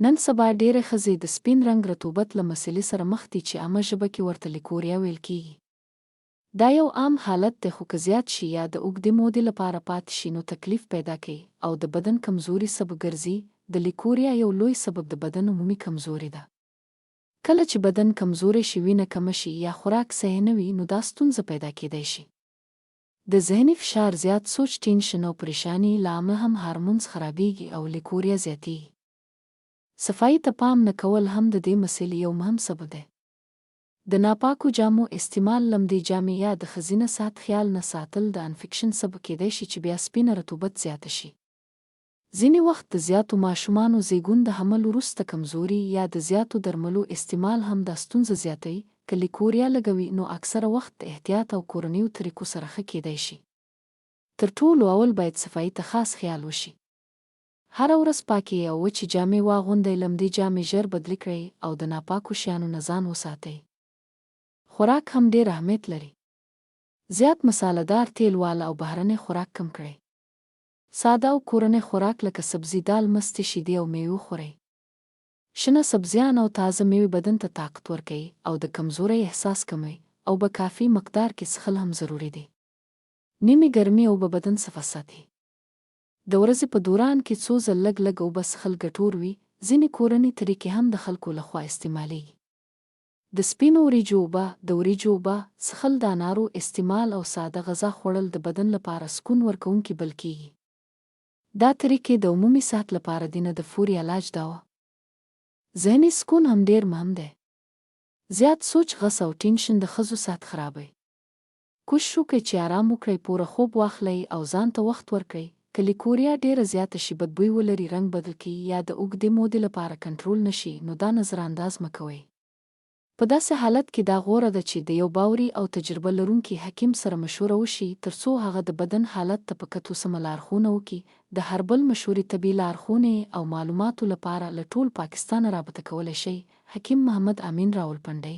نن سبا ډېری ښځې د سپین رنګ رطوبت له مسئلې سره مخ دي چې عامه ژبه کې ورته لیکوریا ویل کېږي. دا یو عام حالت دی خو که زیات شي یا د اوږدې مودې لپاره پاتې شي نو تکلیف پیدا کوي او د بدن کمزوري سبب ګرځي. د لیکوریا یو لوی سبب د بدن عمومي کمزوري ده. کله چې بدن کمزوری شي، وینه کمه شي یا خوراک صحیح نه وي نو دا ستونزه پیدا کېدای شي. د ذهني فشار، زیات سوچ، ټینشن او پرېشاني له امله هم هارمونز خرابېږي او لیکوریا زیاتېږي. صفايي ته پام نه کول هم د دې مسئلې یو مهم سبب دی. د ناپاکو جامو استعمال، لمدې جامې یا د ښځینه صحت خیال نه ساتل د انفیکشن سبب کېدای شي چې بیا سپینه رطوبت زیاته شي. ځینې وخت د زیاتو ماشومانو زیږون، د حمل وروسته کمزوري یا د زیاتو درملو استعمال هم دا ستونزه زیاتوي. که لیکوریا لږه وي نو اکثره وخت د احتیاط او کورنیو طریقو سره ښه کېدای شي. تر ټولو اول باید صفايي ته خاص خیال وشي. هره ورځ پاکې او وچې جامې واغوندئ، لمدې جامې ژر بدلې کړئ او د ناپاکو شیانو نه ځان وساتئ. خوراک هم ډېر اهمیت لري. زیات مساله دار، تېل واله او بهرنی خوراک کم کړئ. ساده او کورنی خوراک لکه سبزي، دال، مستې، شیدې او مېوې وخورئ. شنه سبزیان او تازه مېوې بدن ته طاقت ورکوي او د کمزورۍ احساس کموي. اوبه کافي مقدار کې څښل هم ضروري دي. نیمې ګرمې اوبه بدن صفا ساتي. د ورځې په دوران کې څو ځل لږ لږ اوبه څښل ګټور وي. ځینې کورني طریقې هم د خلکو له خوا استعمالېږي. د سپینو وریجو اوبه، د وریجو اوبه، څښل، د انارو استعمال او ساده غذا خوړل د بدن لپاره سکون ورکوونکي بل کېږي. دا طریقې د عمومي صحت لپاره دي نه د فوري علاج دوا. ذهني سکون هم ډېر مهم دی. زیات سوچ، غصه او ټینشن د ښځو صحت خرابوي. کوشش وکړئ چې ارام وکړئ، پوره خوب واخلئ او ځان ته وخت ورکړئ. که لیکوریا ډېره زیاته شي، بدبوی ولري، رنګ بدل کړي یا د اوږدې مودې لپاره کنټرول نه شي، نو دا نظرانداز مه کوئ. په داسې حالت کې دا غوره ده چې د یو باوري او تجربه لرونکي حکیم سره مشوره وشي، ترڅو هغه د بدن حالت ته په کتو سمه لارښونه وکړي. د هربل مشورې، طبي لارښونې او معلوماتو لپاره له ټول پاکستانه رابطه کولی شئ، حکیم محمد امین راولپنډۍ.